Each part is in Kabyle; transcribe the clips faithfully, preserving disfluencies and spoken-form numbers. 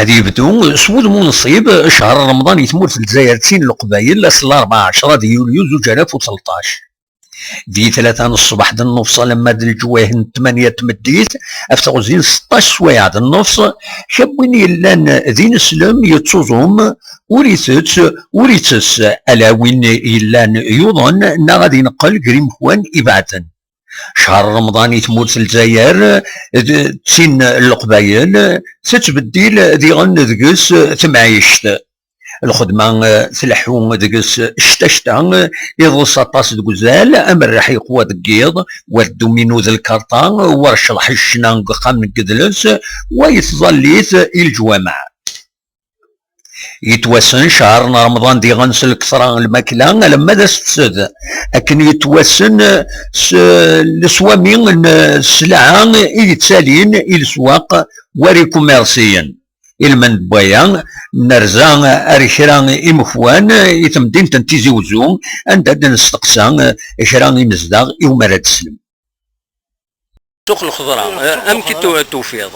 Ad yebdu s wudem unṣib ccher Remḍan i tmurt n Lezzayer d tin n Leqbayel ass n larebɛa ɛecra di yulyu zuǧ alaf u tleṭṭac. Di tlata n ṣṣbeḥ d nnefṣ alamma d leǧwayeh n tmanya n tmeddit, ɣef teɣzi n seṭṭac swayeɛ d nnefṣ, kra n win yellan d ineslem yettuẓum, ur itett, ur ittess, ala win yellan yuḍen neɣ ad ineqqel gar imekwan ibeɛden. Ccher Remḍan i tmurt n Lezzayer d tin n Leqbayel tettbeddil diɣen deg-s temɛict. Lxedma, eh, tleḥḥu deg-s ccta ccta, eh, iḍes aṭas deg uzal, amerreḥ yeqwa deg yiḍ, war dduminu d lkarṭa, war ccḍeḥ i ccna deg uxxam n yedles, wa yettẓallit i leǧwameɛ. Yettwassen ccher n Remḍan diɣen s lkesra n lmakla alamma d asefsed, akken yettwassen s leswami n sselɛa i yettalin i leswaq war ikumirsiyen. Ilmend n waya, nerza ar kra imekwan i temdint n Tizi Wezzu, anda d-nesteqsa kra imezdaɣ iwumi ara d-teslem. Suq lxeḍra, eh, amek i tu-, tufiḍ?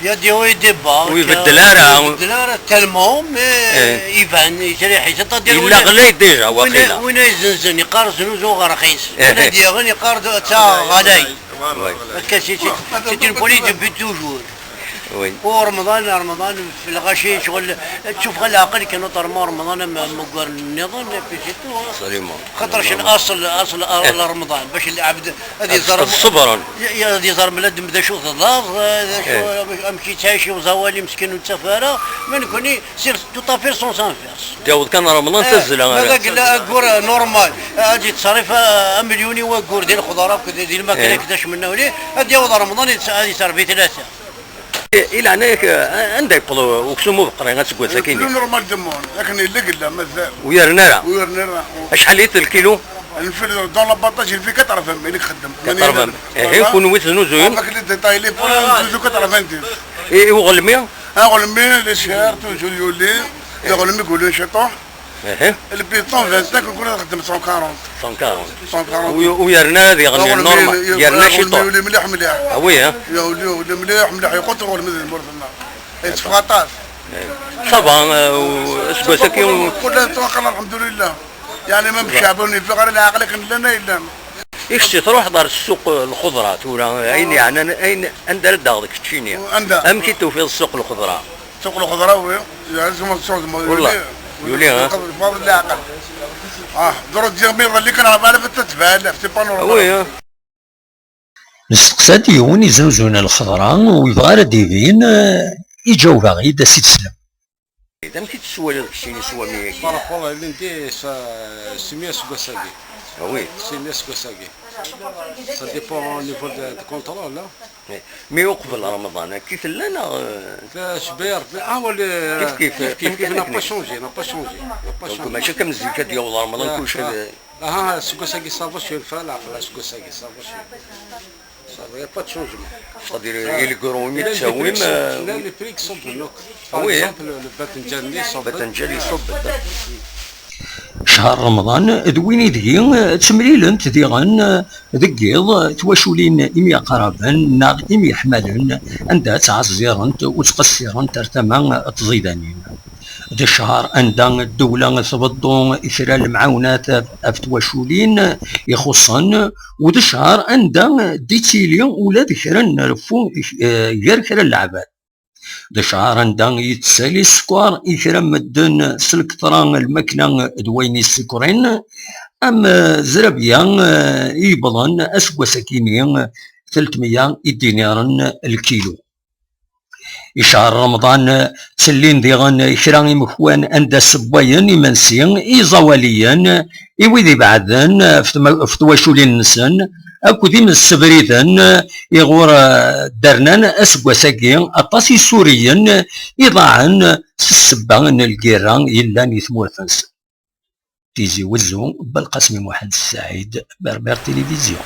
Il y a des hauts et des bas. Ur ibeddel ara. Ur ibeddel ara tellement, mais iban, yettreḥ-it, c'est-à-dire yella ɣlay déjà, waqila. Win ay izenzen, yeqqar znuzu ɣer rxis. Win ay d-yaɣen, yeqqar d-, d-, ɣlay. Oui. Akka, c'est, c'est, c'est une politique depuis toujours. Oui. U Remḍan, Remḍan, في الغاشي شغل، تشوف غير العقل كي نطر ما رمضان ما، ما قال النظام، et puis c'est tout, hein. Absolument. خاطرش الأصل، أصل، أصل رمضان، باش العبد هذه زرم. الصبر. يا، يا هذه زرم، لا دم ذا شو ثلاث، ذا شو، أمشي تعيش وزوالي مسكين وتسافر، ما نكوني سير tout à fait sans enfance. جاوز كان رمضان تزل، أنا. هذا قال له أقول normal، هذه تصرف، آه، مليوني وأقول ديال الخضار، كذا ديال الماكلة، كذا شمنا ولي، هذه يعوض رمضان يتس-، هذه يصرف ثلاثة. Ilaq-ak, eh, anda yeqqel uksum ubeqri aseggas-agi? Le normal du monde, akken yella yella, mazal. Ur yerni ara? Ur yerni ara. Acḥal-it lkilu? Nfel dans la batage, il fait quatre-vingts mille i ixeddem. Quatre-vingts mille. Ihi, kunwi tesnuzuyem? Avec les détails, les points, toujours quatre-vingt-dix. I, i uɣelmi? Aɣelmi, les chers, toujours yuli. Iɣelmi yuli ciṭuḥ. Ihi. Le béton vingt-cinq, nkunni nxeddem cent quarante. Cent quarante. Cent quarante. U, u yerna diɣen normal, yerna ciṭuḥ. Yuli mliḥ mliḥ. Ah oui, hein? Yuli, yuli mliḥ mliḥ, yeqquṭ uɣelmi di tmurt-nneɣ. Yetteffeɣ aṭas. Ça va, euh, aseggas-agi u- Kul ayen ttwaqqal, alḥemdulillah. Yeɛni ma mceɛben, yeffeɣ ara leɛqel akken llan ay llan. I kečč truḥeḍ ɣer ssuq lxeḍra tura, ayen yeɛnan, ayen, anda ara d-taɣeḍ keččini? Anda? Amek i tufiḍ ssuq lxeḍra? Ssuq lxeḍra, oui. Yeɛni, zumma tsuɣ, zumma. Wallah. Yuli, yuli, ha? Lfeḍl leɛqel. Ah, ضروري تجي ميضا اللي كان على بالك تتبع، c'est pas normal. Oui, hein. Nesteqsa-d yiwen iznuzuyen lxeḍra u yebɣa ara d-ibin, eh, iǧaweb-aɣ-id ad s-id-teslem. Amek i tettwaliḍ keččini s wami-agi? Par rapport à lundi, ça, simya aseggas-agi. Ah oui. Simya aseggas-agi. Ça dépend au niveau de, de contrôle, hein. Mais uqbel Remḍan, akka i tella neɣ? La, cebba Rebbi, ah, wala, kif kif, kif kif, kif, n'a pas changé, n'a pas changé, n'a pas changé. Donc, mačči akka am zik ad d-yaweḍ Remḍan, kullec ad... Aha, aseggas-agi ça va, cwiya lfal, aql aseggas-agi ça va, cwiya. Ça va, y a pas de changement. C'est-à-dire, i lgru imi tettawim, les prix, les prix iṣubben akk. Ah oui, hein? Par exemple, le, le batenǧal-nni iṣubben. Batenǧal iṣubben. Ccher Remḍan d win ideg ttemlilent diɣen deg yiḍ twaculin imyaqraben neɣ imyeḥmalen, anda ttɛeẓẓirent u ttqessirent ar tama n tẓidanin. D ccher anda ddewla tbeḍḍu kra n lemɛawnat ɣef twaculin ixuṣṣen, u d ccher anda d-ittili ula d kra n reffu, eh, gar kra n leɛbad. D ccher anda yettali sskeṛ i kra n medden s lkeṭra n lmakla d wayen yessekṛin, am, eh, zrabya, eh, i yewwḍen aseggas-akini telt meyya i d-iniren lkilu. I ccher Remḍan, ttellin diɣen kra imekwan anda ssewwayen imensi i iẓawaliyen, i wid ibeɛden ɣef tma-, ɣef twaculin-nsen, akked imsebriden iɣur, eh, d-rnan aseggas-agi aṭas Isuriyen iḍaɛen s ssebba n lgirra yellan i tmurt-nsen. Tizi Wezzu, Belqasem Muḥend Ssaɛid, Berbère Télévision.